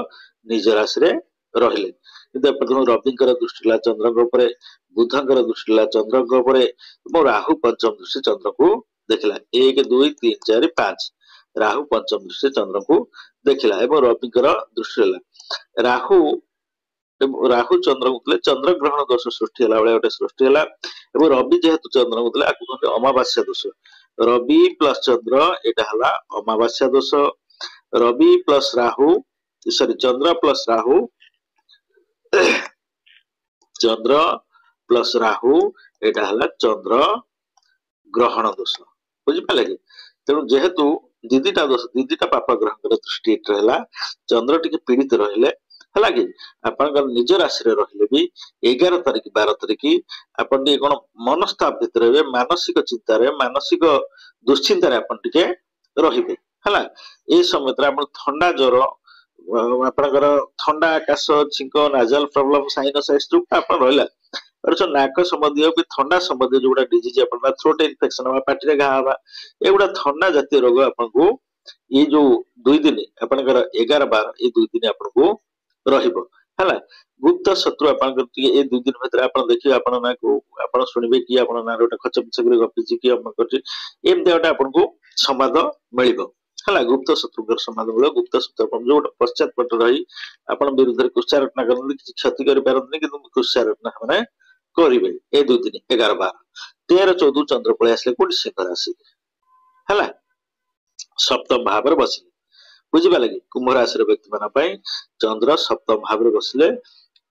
ନିଜ ରାଶିରେ ରହିଲେ। କିନ୍ତୁ ଏପର୍ଯ୍ୟନ୍ତ ରବିଙ୍କର ଦୃଷ୍ଟି ହେଲା ଚନ୍ଦ୍ରଙ୍କ ଉପରେ, ବୁଧଙ୍କର ଦୃଷ୍ଟି ହେଲା ଚନ୍ଦ୍ରଙ୍କ ଉପରେ, ଏବଂ ରାହୁ ପଞ୍ଚମ ଦୃଷ୍ଟି ଚନ୍ଦ୍ରକୁ ଦେଖିଲା। 1, 2, 3, 4, 5 ରାହୁ ପଞ୍ଚମ ଦୃଷ୍ଟି ଚନ୍ଦ୍ରକୁ ଦେଖିଲା ଏବଂ ରବିଙ୍କର ଦୃଷ୍ଟି ହେଲା। ରାହୁ ଚନ୍ଦ୍ରକୁ ଥିଲେ ଚନ୍ଦ୍ର ଗ୍ରହଣ ଦୋଷ ସୃଷ୍ଟି ହେଲା ଭଳିଆ ଗୋଟେ ସୃଷ୍ଟି ହେଲା। ଏବଂ ରବି ଯେହେତୁ ଚନ୍ଦ୍ରକୁ ଥିଲେ, ଆକୁ କୁହନ୍ତି ଅମାବାସ୍ୟା ଦୋଷ। ରବି ପ୍ଲସ ଚନ୍ଦ୍ର ଏଇଟା ହେଲା ଅମାବାସ୍ୟା ଦୋଷ। ରବି ପ୍ଲସ ରାହୁ, ସରି, ଚନ୍ଦ୍ର ପ୍ଲସ ରାହୁ, ଚନ୍ଦ୍ର ପ୍ଲସ ରାହୁ ଏଇଟା ହେଲା ଚନ୍ଦ୍ର ଗ୍ରହଣ ଦୋଷ। ବୁଝିପାରିଲେ କି? ତେଣୁ ଯେହେତୁ ଦିଦିଟା ଦୋଷ, ଦିଦିଟା ପାପ ଗ୍ରହଙ୍କର ଦୃଷ୍ଟି ଏଠି ରହିଲା, ଚନ୍ଦ୍ର ଟିକେ ପୀଡିତ ରହିଲେ। ହେଲା କି? ଆପଣଙ୍କର ନିଜ ରାଶିରେ ରହିଲେ ବି 11 ତାରିଖ, 12 ତାରିଖ ଆପଣ ଟିକେ କଣ ମନସ୍ତାପ ଭିତରେ ରହିବେ, ମାନସିକ ଚିନ୍ତାରେ, ମାନସିକ ଦୁଶ୍ଚିନ୍ତାରେ ଆପଣ ଟିକେ ରହିବେ। ହେଲା, ଏଇ ସମୟରେ ଆପଣ ଥଣ୍ଡା ଜ୍ୱର, ଆପଣଙ୍କର ଥଣ୍ଡା, କାଶ, ଛିଙ୍କ, ନାଜାଲ ପ୍ରୋବ୍ଲେମ, ସାଇନସାଇଟିସ୍ ଯୋଉଟା ଆପଣ ରହିଲା, ନାକ ସମ୍ବନ୍ଧୀୟ କି ଥଣ୍ଡା ସମ୍ବନ୍ଧୀୟ ଯୋଉଗୁଡା ଡିଜିଜ ଆପଣ, ଥ୍ରୋଟ ଇନଫେକ୍ସନ ହବା, ପାଟିରେ ଘା ହବା, ଏଗୁଡା ଥଣ୍ଡା ଜାତୀୟ ରୋଗ ଆପଣଙ୍କୁ ଏଇ ଯୋଉ 2 ଦିନ ଆପଣଙ୍କର 11, 12 ଏଇ 2 ଦିନ ଆପଣଙ୍କୁ ରହିବ। ହେଲା, ଗୁପ୍ତ ଶତ୍ରୁ ଆପଣଙ୍କର ଟିକେ ଏଇ 2 ଦିନ ଭିତରେ ଆପଣ ଦେଖିବେ, ଆପଣ ନାଁକୁ ଆପଣ ଶୁଣିବେ କି ଆପଣ ନାଁରେ ଗୋଟେ ଖଚ ପିଛ କରି ଗପିଛି କି ଅମକ କରିଛି, ଏମିତି ଗୋଟେ ଆପଣଙ୍କୁ ସମ୍ବାଦ ମିଳିବ। ହେଲା, ଗୁପ୍ତ ଶତ୍ରୁଙ୍କର ସମ୍ବାଦ ମିଳିବ। ଗୁପ୍ତ ଶତ୍ରୁ ଆପଣ ଯୋଉ ଗୋଟେ ପଶ୍ଚାତ ପଟ ରହି ଆପଣ ବିରୁଦ୍ଧରେ କୁତ୍ସା ରଟନା କରନ୍ତି, କିଛି କ୍ଷତି କରିପାରନ୍ତିନି, କିନ୍ତୁ କୁତ୍ସା ରଟନା ସେମାନେ କରିବେ। ଏ 2 ଦିନ 11 12 13 14 ଚନ୍ଦ୍ର ପଳେଇ ଆସିଲେ କୋଉଠି? ସିଂହ ରାଶି। ହେଲା, ସପ୍ତମ ଭାବରେ ବସିଲେ। ବୁଝିପାରିଲେ କି? କୁମ୍ଭ ରାଶିର ବ୍ୟକ୍ତି ମାନଙ୍କ ପାଇଁ ଚନ୍ଦ୍ର ସପ୍ତମ ଭାବରେ ବସିଲେ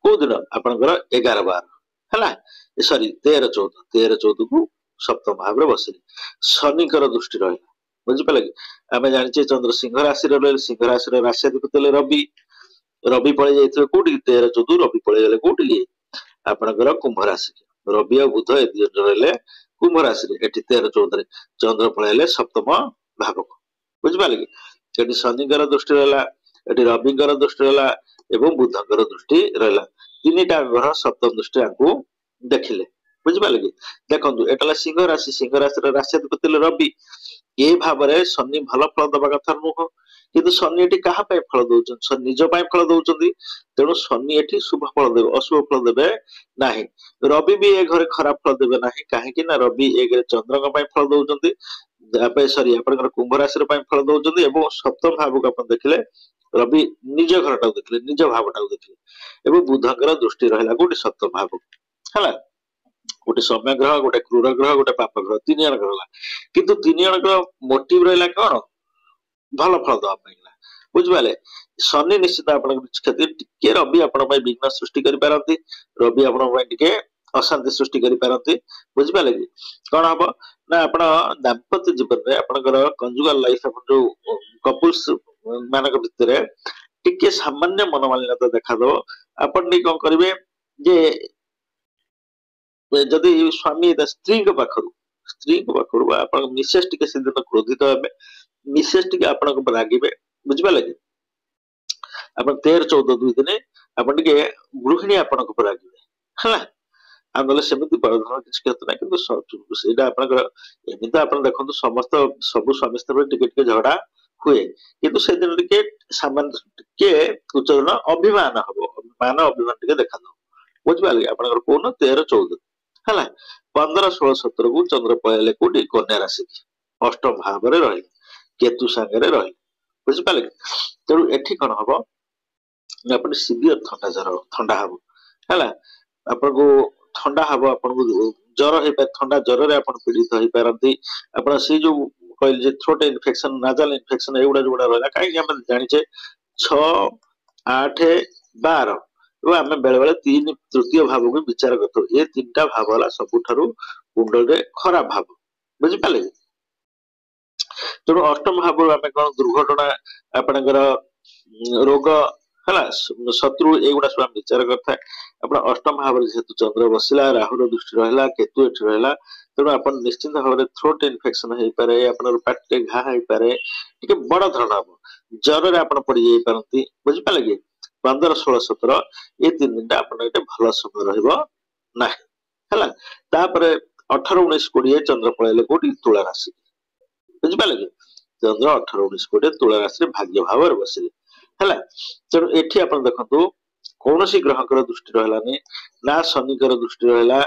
କୋଉ ଦିନ? ଆପଣଙ୍କର 11 12, ହେଲା, ସରି 13 14, 13 14କୁ ସପ୍ତମ ଭାବରେ ବସିଲେ। ଶନିଙ୍କର ଦୃଷ୍ଟି ରହିଲା। ବୁଝିପାରିଲେ କି? ଆମେ ଜାଣିଛେ ଚନ୍ଦ୍ର ସିଂହ ରାଶିରେ ରହିଲେ, ସିଂହ ରାଶିର ରାଶ୍ୟାଧିପତି ହେଲେ ରବି। ରବି ପଳେଇ ଯାଇଥିବେ କୋଉଠି? 13 14 ରବି ପଳେଇଗଲେ କୋଉଠି? ଆପଣଙ୍କର କୁମ୍ଭ ରାଶି। ରବି ଆଉ ବୁଧ ଏ 2 ଜଣ ରହିଲେ କୁମ୍ଭ ରାଶିରେ। ଏଠି 13 14ରେ ଚନ୍ଦ୍ର ପଳେଇଲେ ସପ୍ତମ ଭାବକୁ। ବୁଝିପାରିଲେ କି? ଏଠି ଶନିଙ୍କର ଦୃଷ୍ଟି ରହିଲା, ଏଠି ରବିଙ୍କର ଦୃଷ୍ଟି ରହିଲା ଏବଂ ବୁଧଙ୍କର ଦୃଷ୍ଟି ରହିଲା। 3ଟା ଗ୍ରହ ସପ୍ତମ ଦୃଷ୍ଟି ଆକୁ ଦେଖିଲେ। ବୁଝିପାରିଲେ କି? ଦେଖନ୍ତୁ, ଏଟା ହେଲା ସିଂହ ରାଶି। ସିଂହ ରାଶିର ରାଶ୍ୟାଧିପତି ହେଲେ ରବି। ଏ ଭାବରେ ଶନି ଭଲ ଫଳ ଦବା କଥା ନୁହଁ, କିନ୍ତୁ ଶନି ଏଠି କାହା ପାଇଁ ଫଳ ଦଉଛନ୍ତି? ଶନି ନିଜ ପାଇଁ ଫଳ ଦଉଛନ୍ତି। ତେଣୁ ଶନି ଏଠି ଶୁଭ ଫଳ ଦେବେ, ଅଶୁଭ ଫଳ ଦେବେ ନାହିଁ। ରବି ବି ଏ ଘରେ ଖରାପ ଫଳ ଦେବେ ନାହିଁ। କାହିଁକି ନା ରବି ଏ ଘରେ ଚନ୍ଦ୍ରଙ୍କ ପାଇଁ ଫଳ ଦଉଛନ୍ତି, ସରି ଆପଣଙ୍କର କୁମ୍ଭ ରାଶିର ପାଇଁ ଫଳ ଦଉଛନ୍ତି। ଏବଂ ସପ୍ତମ ଭାବକୁ ଆପଣ ଦେଖିଲେ, ରବି ନିଜ ଘରଟାକୁ ଦେଖିଲେ, ନିଜ ଭାବଟାକୁ ଦେଖିଲେ ଏବଂ ବୁଧଙ୍କର ଦୃଷ୍ଟି ରହିଲା କୋଉଠି? ସପ୍ତମ ଭାବକୁ। ହେଲା, ଗୋଟେ ସୌମ୍ୟ ଗ୍ରହ, ଗୋଟେ କ୍ରୁର ଗ୍ରହ, ଗୋଟେ ପାପ ଗ୍ରହ, 3 ଜଣଙ୍କର ହେଲା। କିନ୍ତୁ 3 ଜଣଙ୍କର ମୋଟିଭ ରହିଲା କଣ? ଭଲ ଫଳ ଦବା ପାଇଁ। ବୁଝିପାରିଲେ? ଶନି ନିଶ୍ଚିତ ଆପଣଙ୍କ କ୍ଷତି ଟିକେ, ରବି ଆପଣଙ୍କ ପାଇଁ ବିଘ୍ନ ସୃଷ୍ଟି କରିପାରନ୍ତି, ରବି ଆପଣଙ୍କ ପାଇଁ ଟିକେ ଅଶାନ୍ତି ସୃଷ୍ଟି କରିପାରନ୍ତି। ବୁଝିପାରିଲେ କି? କଣ ହବ ନା ଆପଣ ଦାମ୍ପତ୍ୟ ଜୀବନରେ ଆପଣଙ୍କର କଞ୍ଜୁଗାଲ ଲାଇଫ, ଆପଣ ଯୋଉ କପୁଲ୍ସ ମାନଙ୍କ ଭିତରେ ଟିକେ ସାମାନ୍ୟ ମନମାଳିନ୍ୟତା ଦେଖାଦବ। ଆପଣ ଟିକେ କଣ କରିବେ ଯେ ଯଦି ସ୍ୱାମୀ ସ୍ତ୍ରୀଙ୍କ ପାଖରୁ ବା ଆପଣଙ୍କ ମିସେସ୍ ଟିକେ ସେଦିନ କ୍ରୋଧିତ ହେବେ, ମିସେସ୍ ଟିକେ ଆପଣଙ୍କ ଉପରେ ରାଗିବେ। ବୁଝିପାରିଲେ କି? ଆପଣ 13 14 2 ଦିନ ଆପଣ ଟିକେ ଗୃହିଣୀ ଆପଣଙ୍କ ଉପରେ ରାଗିବେ। ହେଲା, ଆଉ ନହେଲେ ସେମିତି ବଡ ଧରଣର କିଛି କ୍ଷତି ନାହିଁ। କିନ୍ତୁ ସେଇଟା ଆପଣଙ୍କର ଏମିତି ଆପଣ ଦେଖନ୍ତୁ, ସମସ୍ତ ସବୁ ସ୍ୱାମୀ ସ୍ତ୍ରୀ ଟିକେ ଟିକେ ଝଗଡା ହୁଏ, କିନ୍ତୁ ସେଦିନ ଟିକେ ସାମାନ୍ୟ ଟିକେ ଉଚ୍ଚ ଅଭିମାନ ହବ, ମାନ ଅଭିମାନ ଟିକେ ଦେଖାଦବ। ବୁଝିପାରିଲେ କି? ଆପଣଙ୍କର କୋଉନ 13 14 ହେଲା, 15 16 17କୁ ଚନ୍ଦ୍ର ପଳେଇଲେ କୋଉଠି? କନ୍ୟା ରାଶି, ଅଷ୍ଟମ ଭାବରେ ରହିଲେ, କେତୁ ସାଙ୍ଗରେ ରହିଲେ। ବୁଝିପାରିଲେ କି? ତେଣୁ ଏଠି କଣ ହବ? ଆପଣ ସିଭିୟର ଥଣ୍ଡା ଜର, ଥଣ୍ଡା ହବ। ହେଲା, ଆପଣଙ୍କୁ ଥଣ୍ଡା ହବ, ଆପଣଙ୍କୁ ଜର ହେଇପାରେ, ଥଣ୍ଡା ଜରରେ ଆପଣ ପୀଡିତ ହେଇପାରନ୍ତି। ଆପଣ ସେଇ ଯୋଉ କହିଲେ ଯେ ଥ୍ରୋଟ ଇନଫେକ୍ସନ, ନାଜାଲ ଇନଫେକ୍ସନ, ଏଇଗୁଡା ଯୋଉଗୁଡା ରହିଲା, କାହିଁକି ଆମେ ଜାଣିଛେ 6 8 12 ଏବଂ ଆମେ ବେଳେ ବେଳେ 3 ତୃତୀୟ ଭାବକୁ ବିଚାର କରିଥାଉ। ଏ 3ଟା ଭାବ ହେଲା ସବୁଠାରୁ କୁଣ୍ଡରେ ଖରାପ ଭାବ। ବୁଝିପାରିଲେ କି? ତେଣୁ ଅଷ୍ଟମ ଭାବରୁ ଆମେ କଣ ଦୁର୍ଘଟଣା, ଆପଣଙ୍କର ରୋଗ, ହେଲା, ଶତ୍ରୁ, ଏଇଗୁଡା ସବୁ ଆମେ ବିଚାର କରିଥାଏ। ଆପଣ ଅଷ୍ଟମ ଭାବରେ ଯେହେତୁ ଚନ୍ଦ୍ର ବସିଲା, ରାହୁର ଦୃଷ୍ଟି ରହିଲା, କେତୁ ଏଠି ରହିଲା, ତେଣୁ ଆପଣ ନିଶ୍ଚିନ୍ତ ଭାବରେ ଥ୍ରୋଟ ଇନଫେକ୍ସନ ହେଇପାରେ, ଆପଣଙ୍କର ପାଟିରେ ଘା ହେଇପାରେ, ଟିକେ ବଡ ଧରଣ ହବ, ଜରରେ ଆପଣ ପଡିଯାଇପାରନ୍ତି। ବୁଝିପାରିଲେ କି? 15 16 17 ଏ 3 ଦିନଟା ଆପଣଙ୍କ ଏତେ ଭଲ ସମୟ ରହିବ ନାହିଁ। ହେଲା, ତାପରେ 18 19 20 ଚନ୍ଦ୍ର ପଳେଇଲେ କୋଉଠି? ତୁଳା ରାଶି। ବୁଝିପାରିଲେ କି? ଚନ୍ଦ୍ର 18 19 20 ତୁଳା ରାଶିରେ ଭାଗ୍ୟ ଭାବରେ ବସିଲେ। ହେଲା, ତେଣୁ ଏଠି ଆପଣ ଦେଖନ୍ତୁ କୌଣସି ଗ୍ରହଙ୍କର ଦୃଷ୍ଟି ରହିଲାନି, ନା ଶନିଙ୍କର ଦୃଷ୍ଟି ରହିଲା,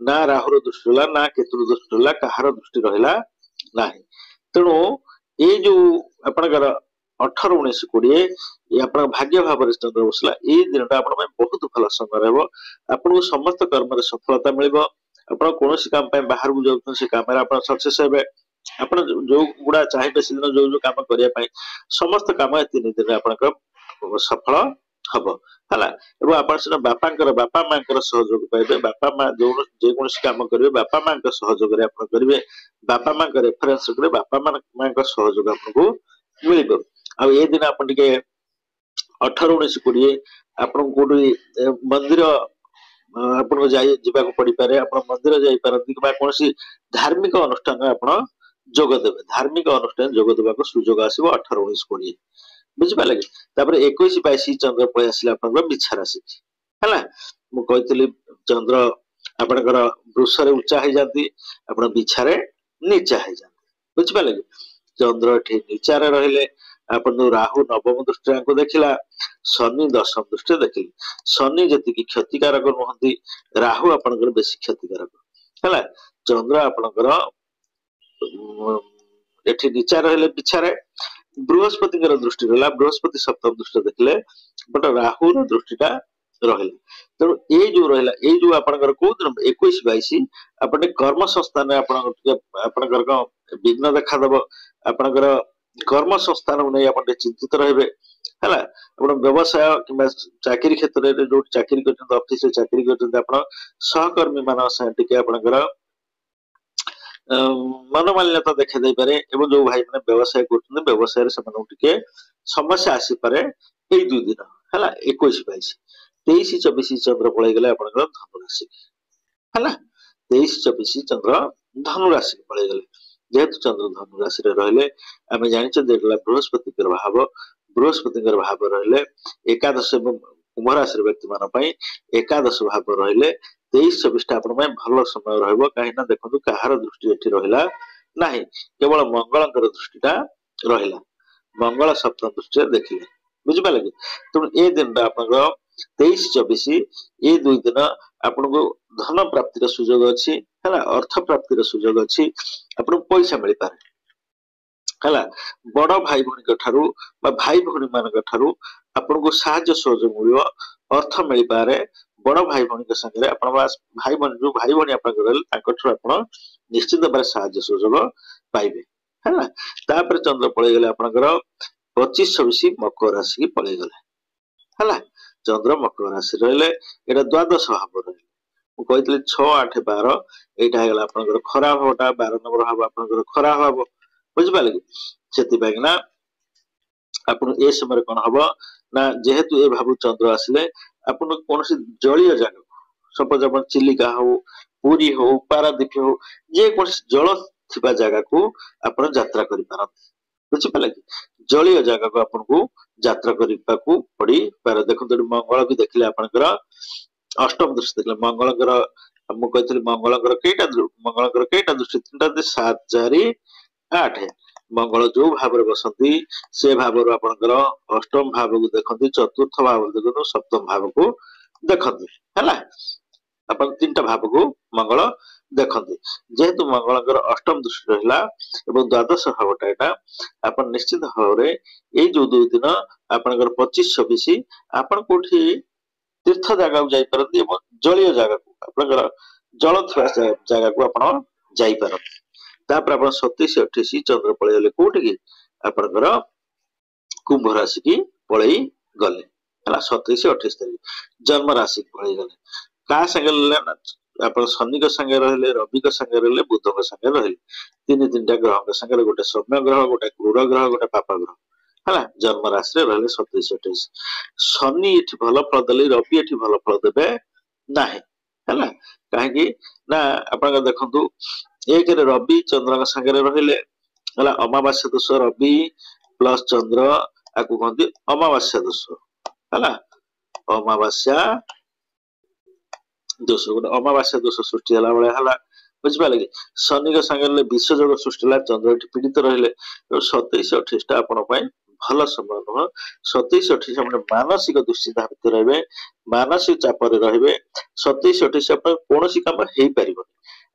ନା ରାହୁର ଦୃଷ୍ଟି ରହିଲା, ନା କେତୁର ଦୃଷ୍ଟି ରହିଲା, କାହାର ଦୃଷ୍ଟି ରହିଲା ନାହିଁ। ତେଣୁ ଏଇ ଯୋଉ ଆପଣଙ୍କର 18 19 20 ଆପଣଙ୍କ ଭାଗ୍ୟ ଭାବରେ ଚନ୍ଦ୍ର ବସିଲା, ଏଇ ଦିନଟା ଆପଣଙ୍କ ପାଇଁ ବହୁତ ଭଲ ସମୟ ରହିବ। ଆପଣଙ୍କୁ ସମସ୍ତ କର୍ମରେ ସଫଳତା ମିଳିବ। ଆପଣ କୌଣସି କାମ ପାଇଁ ବାହାରକୁ ଯାଉଛନ୍ତି, ସେ କାମରେ ଆପଣ ସକ୍ସେସ ହେବେ। ଆପଣ ଯୋଉ ଗୁଡା ଚାହିଁବେ ସେଦିନ ଯୋଉ ଯୋଉ କାମ କରିବା ପାଇଁ, ସମସ୍ତ କାମ ଏ 3 ଦିନରେ ଆପଣଙ୍କର ସଫଳ ହବ। ହେଲା, ଏବଂ ଆପଣ ସେଦିନ ବାପା ମାଙ୍କର ସହଯୋଗ ପାଇବେ। ବାପା ମା ଯୋଉ ଯେକୌଣସି କାମ କରିବେ, ବାପା ମାଙ୍କ ସହଯୋଗରେ ଆପଣ କରିବେ, ବାପା ମାଙ୍କ ରେଫରେନ୍ସ କରିବେ, ବାପା ମାଙ୍କ ସହଯୋଗ ଆପଣଙ୍କୁ ମିଳିବ। ଆଉ ଏ ଦିନ ଆପଣ ଟିକେ 18 19 20 ଆପଣଙ୍କୁ କୋଉଠି ମନ୍ଦିର ଆପଣଙ୍କୁ ଯାଇ ଯିବାକୁ ପଡିପାରେ। ଆପଣ ମନ୍ଦିର ଯାଇପାରନ୍ତି କିମ୍ବା କୌଣସି ଧାର୍ମିକ ଅନୁଷ୍ଠାନରେ ଆପଣ ଯୋଗ ଦେବେ। ଧାର୍ମିକ ଅନୁଷ୍ଠାନ ଯୋଗ ଦେବାକୁ ସୁଯୋଗ ଆସିବ 18 19 20। ବୁଝିପାରିଲେ କି? ତାପରେ 21 22 ଚନ୍ଦ୍ର ପଳେଇ ଆସିଲେ ଆପଣଙ୍କର ବିଛା ରାଶି। ହେଲା, ମୁଁ କହିଥିଲି ଚନ୍ଦ୍ର ଆପଣଙ୍କର ବୃଷରେ ଉଚ୍ଚା ହେଇଯାନ୍ତି, ଆପଣ ବିଛାରେ ନିଚା ହେଇଯାନ୍ତି। ବୁଝିପାରିଲେ କି? ଚନ୍ଦ୍ର ଏଠି ନିଚାରେ ରହିଲେ, ଆପଣ ଯୋଉ ରାହୁ ନବମ ଦୃଷ୍ଟିରେ ଦେଖିଲା, ଶନି ଦଶମ ଦୃଷ୍ଟିରେ ଦେଖିଲେ। ଶନି ଯେତିକି କ୍ଷତିକାରକ ନୁହନ୍ତି, ରାହୁ ଆପଣଙ୍କର ବେଶୀ କ୍ଷତିକାରକ ହେଲା। ଚନ୍ଦ୍ର ଆପଣଙ୍କର ଏଠି ନିଚା ରହିଲେ ପିଛାରେ, ବୃହସ୍ପତିଙ୍କର ଦୃଷ୍ଟି ରହିଲା, ବୃହସ୍ପତି ସପ୍ତମ ଦୃଷ୍ଟି ଦେଖିଲେ, ବଟ ରାହୁର ଦୃଷ୍ଟିଟା ରହିଲା। ତେଣୁ ଏଇ ଯୋଉ ରହିଲା, ଏଇ ଯୋଉ ଆପଣଙ୍କର କୋଉ ଦିନ 21 22 ଆପଣ କର୍ମ ସଂସ୍ଥାନରେ ଆପଣଙ୍କ ଟିକେ ଆପଣଙ୍କର କଣ ବିଘ୍ନ ଦେଖାଦବ। ଆପଣଙ୍କର କର୍ମ ସଂସ୍ଥାନକୁ ନେଇ ଆପଣ ଟିକେ ଚିନ୍ତିତ ରହିବେ ହେଲା। ଆପଣ ବ୍ୟବସାୟ କିମ୍ବା ଚାକିରି କ୍ଷେତ୍ରରେ ଯୋଉଠି ଚାକିରି କରିଛନ୍ତି, ଅଫିସରେ ଚାକିରି କରିଛନ୍ତି, ଆପଣ ସହକର୍ମୀ ମାନଙ୍କ ସାଙ୍ଗେ ଟିକେ ଆପଣଙ୍କର ମନୋମାଳିନ୍ୟତା ଦେଖା ଦେଇପାରେ। ଏବଂ ଯୋଉ ଭାଇ ମାନେ ବ୍ୟବସାୟ କରୁଛନ୍ତି, ବ୍ୟବସାୟରେ ସେମାନଙ୍କୁ ଟିକେ ସମସ୍ୟା ଆସିପାରେ ଏଇ 2 ଦିନ ହେଲା, 21 22। 23 24 ଚନ୍ଦ୍ର ପଳେଇଗଲେ ଆପଣଙ୍କର ଧନୁ ରାଶି ହେଲା। 23 24 ଚନ୍ଦ୍ର ଧନୁ ରାଶିକି ପଳେଇଗଲେ। ଯେହେତୁ ଚନ୍ଦ୍ର ଧନୁ ରାଶିରେ ରହିଲେ, ଆମେ ଜାଣିଛନ୍ତି ଏଇଟା ହେଲା ବୃହସ୍ପତିଙ୍କର ଭାବ। ବୃହସ୍ପତିଙ୍କର ଭାବ ରହିଲେ ଏକାଦଶ ଏବଂ କୁମ୍ଭ ରାଶିର ବ୍ୟକ୍ତିମାନଙ୍କ ପାଇଁ ଏକାଦଶ ଭାବ ରହିଲେ 23 24ଟା ଆପଣଙ୍କ ପାଇଁ ଭଲ ସମୟ ରହିବ। କାହିଁକି ନା ଦେଖନ୍ତୁ କାହାର ଦୃଷ୍ଟି ଏଠି ରହିଲା ନାହିଁ, କେବଳ ମଙ୍ଗଳଙ୍କର ଦୃଷ୍ଟିଟା ରହିଲା। ମଙ୍ଗଳ ସପ୍ତମ ଦୃଷ୍ଟିରେ ଦେଖିଲେ, ବୁଝିପାରିଲେ କି? ତେଣୁ ଏ ଦିନଟା ଆପଣଙ୍କର 23 24 ଏ 2 ଦିନ ଆପଣଙ୍କୁ ଧନ ପ୍ରାପ୍ତିର ସୁଯୋଗ ଅଛି ହେଲା, ଅର୍ଥ ପ୍ରାପ୍ତିର ସୁଯୋଗ ଅଛି, ଆପଣଙ୍କୁ ପଇସା ମିଳିପାରେ ହେଲା। ବଡ ଭାଇ ଭଉଣୀଙ୍କ ଠାରୁ ବା ଭାଇ ଭଉଣୀ ମାନଙ୍କ ଠାରୁ ଆପଣଙ୍କୁ ସାହାଯ୍ୟ ସହଯୋଗ ମିଳିବ, ଅର୍ଥ ମିଳିପାରେ। ବଡ ଭାଇ ଭଉଣୀଙ୍କ ସାଙ୍ଗରେ ଆପଣ ଭାଇ ଭଉଣୀ ଯୋଉ ଭାଇ ଭଉଣୀ ଆପଣଙ୍କର ରହିଲେ ତାଙ୍କଠାରୁ ଆପଣ ନିଶ୍ଚିତ ଭାବରେ ସାହାଯ୍ୟ ସହଯୋଗ ପାଇବେ ହେଲା। ତାପରେ ଚନ୍ଦ୍ର ପଳେଇଗଲେ ଆପଣଙ୍କର 25 26 ମକର ରାଶିକି ପଳେଇଗଲେ ହେଲା। ଚନ୍ଦ୍ର ମକର ରାଶି ରହିଲେ, ଏଇଟା ଦ୍ୱାଦଶ ଭାବ ରହିଲେ। ମୁଁ କହିଥିଲି 6 8 12 ଏଇଟା ହେଇଗଲା ଆପଣଙ୍କର ଖରାପ ଭାବଟା, 12 ନମ୍ବର ଭାବ ଆପଣଙ୍କର ଖରାପ ଭାବ, ବୁଝିପାରିଲେ କି? ସେଥିପାଇଁ ନା ଆପଣ ଏ ସମୟରେ କଣ ହବ ନା, ଯେହେତୁ ଏ ଭାବ ଚନ୍ଦ୍ର ଆସିଲେ ଆପଣ କୌଣସି ଜଳୀୟ ଜାଗାକୁ, ସପୋଜ ଆପଣ ଚିଲିକା ହଉ, ପୁରୀ ହଉ, ପାରାଦୀପ ହଉ, ଯେକୌଣସି ଜଳ ଥିବା ଜାଗାକୁ ଆପଣ ଯାତ୍ରା କରିପାରନ୍ତି, ବୁଝିପାରିଲେ କି? ଜଳୀୟ ଜାଗାକୁ ଆପଣଙ୍କୁ ଯାତ୍ରା କରିବାକୁ ପଡିପାରେ। ଦେଖନ୍ତୁ ଏଠି ମଙ୍ଗଳ ବି ଦେଖିଲେ ଆପଣଙ୍କର ଅଷ୍ଟମ ଦୃଷ୍ଟି ଦେଖିଲେ ମଙ୍ଗଳଙ୍କର, ମୁଁ କହିଥିଲି ମଙ୍ଗଳଙ୍କର କେଇଟା ମଙ୍ଗଳଙ୍କର କେଇଟା ଦୃଷ୍ଟି, 3ଟା, 7 4 8। ମଙ୍ଗଳ ଯୋଉ ଭାବରେ ବସନ୍ତି ସେ ଭାବରୁ ଆପଣଙ୍କର ଅଷ୍ଟମ ଭାବକୁ ଦେଖନ୍ତି, ଚତୁର୍ଥ ଭାବକୁ ଦେଖନ୍ତୁ, ସପ୍ତମ ଭାବକୁ ଦେଖନ୍ତି ହେଲା। ଆପଣ 3ଟା ଭାବକୁ ମଙ୍ଗଳ ଦେଖନ୍ତି। ଯେହେତୁ ମଙ୍ଗଳଙ୍କର ଅଷ୍ଟମ ଦୃଷ୍ଟି ରହିଲା ଏବଂ ଦ୍ୱାଦଶ ଭାବଟା ଏଇଟା, ଆପଣ ନିଶ୍ଚିତ ଭାବରେ ଏଇ ଯୋଉ 2 ଦିନ ଆପଣଙ୍କର 25 26 ଆପଣ କୋଉଠି ତୀର୍ଥ ଜାଗାକୁ ଯାଇପାରନ୍ତି ଏବଂ ଜଳୀୟ ଜାଗାକୁ, ଆପଣଙ୍କର ଜଳ ଥିବା ଜାଗାକୁ ଆପଣ ଯାଇପାରନ୍ତି। ତାପରେ ଆପଣ 27 28 ଚନ୍ଦ୍ର ପଳେଇଗଲେ କୋଉଠିକି, ଆପଣଙ୍କର କୁମ୍ଭ ରାଶିକି ପଳେଇ ଗଲେ ହେଲା। 27 28 ତାରିଖ ଜନ୍ମ ରାଶିକି ପଳେଇଗଲେ। କାହା ସାଙ୍ଗରେ ରହିଲେ ନା ଆପଣ ଶନିଙ୍କ ସାଙ୍ଗରେ ରହିଲେ, ରବିଙ୍କ ସାଙ୍ଗରେ ରହିଲେ, ବୁଧଙ୍କ ସାଙ୍ଗରେ ରହିଲେ। 3 3ଟା ଗ୍ରହଙ୍କ ସାଙ୍ଗରେ, ଗୋଟେ ସୌମ୍ୟ ଗ୍ରହ, ଗୋଟେ କ୍ରୂର ଗ୍ରହ, ଗୋଟେ ପାପ ଗ୍ରହ ହେଲା। ଜନ୍ମ ରାଶିରେ ରହିଲେ 27 28। ଶନି ଏଠି ଭଲ ଫଳ ଦେଲେ, ରବି ଏଠି ଭଲ ଫଳ ଦେବେ ନାହିଁ ହେଲା। କାହିଁକି ନା ଆପଣଙ୍କ ଦେଖନ୍ତୁ ଏକରେ ରବି ଚନ୍ଦ୍ରଙ୍କ ସାଙ୍ଗରେ ରହିଲେ ହେଲା, ଅମାବାସ୍ୟା ଦୋଷ, ରବି ପ୍ଲସ ଚନ୍ଦ୍ର ଆକୁ କହନ୍ତି ଅମାବାସ୍ୟା ଦୋଷ ହେଲା। ଅମାବାସ୍ୟା ଦୋଷ, ଗୋଟେ ଅମାବାସ୍ୟା ଦୋଷ ସୃଷ୍ଟି ହେଲା ଭଳିଆ ହେଲା, ବୁଝିପାରିଲେ କି? ଶନିଙ୍କ ସାଙ୍ଗରେ ବିଷ ଯୋଗ ସୃଷ୍ଟି ହେଲା, ଚନ୍ଦ୍ର ଏଠି ପୀଡିତ ରହିଲେ। ତେଣୁ 27 28ଟା ଆପଣଙ୍କ ପାଇଁ ଭଲ ସମୟ ନୁହଁ। 27 28 ଆପଣ ମାନସିକ ଦୁଶ୍ଚିନ୍ତା ଭିତରେ ରହିବେ, ମାନସିକ ଚାପରେ ରହିବେ। 27 28 ଆପଣ କୌଣସି କାମ ହେଇପାରିବନି।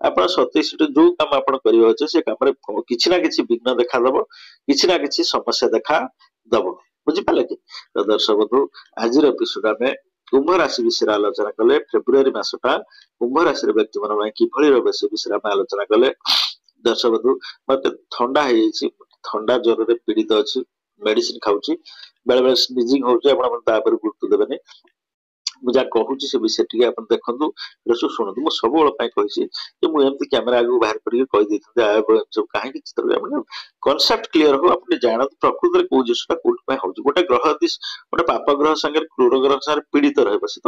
ଆପଣ 27 ଯୋଉ କାମ ଆପଣ କରିବାକୁ ଅଛି ସେ କାମରେ କିଛି ନା କିଛି ବିଘ୍ନ ଦେଖାଦବ, କିଛି ନା କିଛି ସମସ୍ୟା ଦେଖା ଦବ, ବୁଝିପାରିଲେ କି? ତ ଦର୍ଶକ ବନ୍ଧୁ, ଆଜିର ଏପିସୋଡ ଆମେ କୁମ୍ଭ ରାଶି ବିଷୟରେ ଆଲୋଚନା କଲେ। ଫେବୃଆରୀ ମାସଟା କୁମ୍ଭ ରାଶିର ବ୍ୟକ୍ତିମାନଙ୍କ ପାଇଁ କିଭଳି ରହିବ ସେ ବିଷୟରେ ଆମେ ଆଲୋଚନା କଲେ। ଦର୍ଶକ ବନ୍ଧୁ, ମତେ ଥଣ୍ଡା ହେଇଯାଇଛି, ଥଣ୍ଡା ଜ୍ୱରରେ ପୀଡିତ ଅଛି, ମେଡିସିନ ଖାଉଛି, ବେଳେ ବେଳେ ସ୍ନିଜିଂ ହଉଛି, ଆପଣ ତା ଉପରେ ଗୁରୁତ୍ୱ ଦେବେନି। ମୁଁ ଯାହା କହୁଛି ସେ ବିଷୟରେ ଟିକେ ଆପଣ ଦେଖନ୍ତୁ, ଏଟା ସବୁ ଶୁଣନ୍ତୁ। ମୁଁ ସବୁବେଳେ ପାଇଁ କହିଛି ଯେ ମୁଁ ଏମିତି କ୍ୟାମେରା ଆଗକୁ ବାହାର କରିକି କହିଦେଇଥାନ୍ତି କାହିଁକି, ଚିତ୍ର ଆପଣ କନସେପ୍ଟ କ୍ଲିୟର ହଉ, ଆପଣ ଜାଣନ୍ତୁ ପ୍ରକୃତରେ କୋଉ ଜିନିଷଟା କୋଉଠି ପାଇଁ ହଉଛି। ଗୋଟେ ଗ୍ରହ ଯଦି ଗୋଟେ ପାପ ଗ୍ରହ ସାଙ୍ଗରେ କ୍ରୂର ଗ୍ରହ ସାଙ୍ଗରେ ପୀଡିତ ରହିବ, ସେ ତ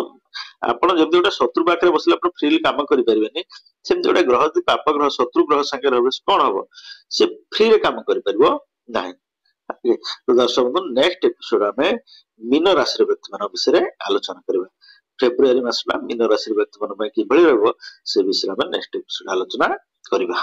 ଆପଣ ଯେମିତି ଗୋଟେ ଶତ୍ରୁ ପାଖରେ ବସିଲେ ଆପଣ ଫ୍ରିଲି କାମ କରିପାରିବେନି, ସେମିତି ଗୋଟେ ଗ୍ରହ ଯଦି ପାପ ଗ୍ରହ ଶତ୍ରୁ ଗ୍ରହ ସାଙ୍ଗରେ ରହିବ ସେ କଣ ହବ, ସେ ଫ୍ରିରେ କାମ କରିପାରିବ ନାହିଁ। ତ ଦର୍ଶକ ବନ୍ଧୁ, ନେକ୍ସଟ ଏପିସୋଡ ଆମେ ମୀନ ରାଶିର ବ୍ୟକ୍ତିମାନଙ୍କ ବିଷୟରେ ଆଲୋଚନା କରିବା। ଫେବୃଆରୀ ମାସଟା ମୀନ ରାଶିର ବ୍ୟକ୍ତିମାନଙ୍କ ପାଇଁ କିଭଳି ରହିବ ସେ ବିଷୟରେ ଆମେ ନେକ୍ସଟ ଏପିସୋଡ ଆଲୋଚନା କରିବା।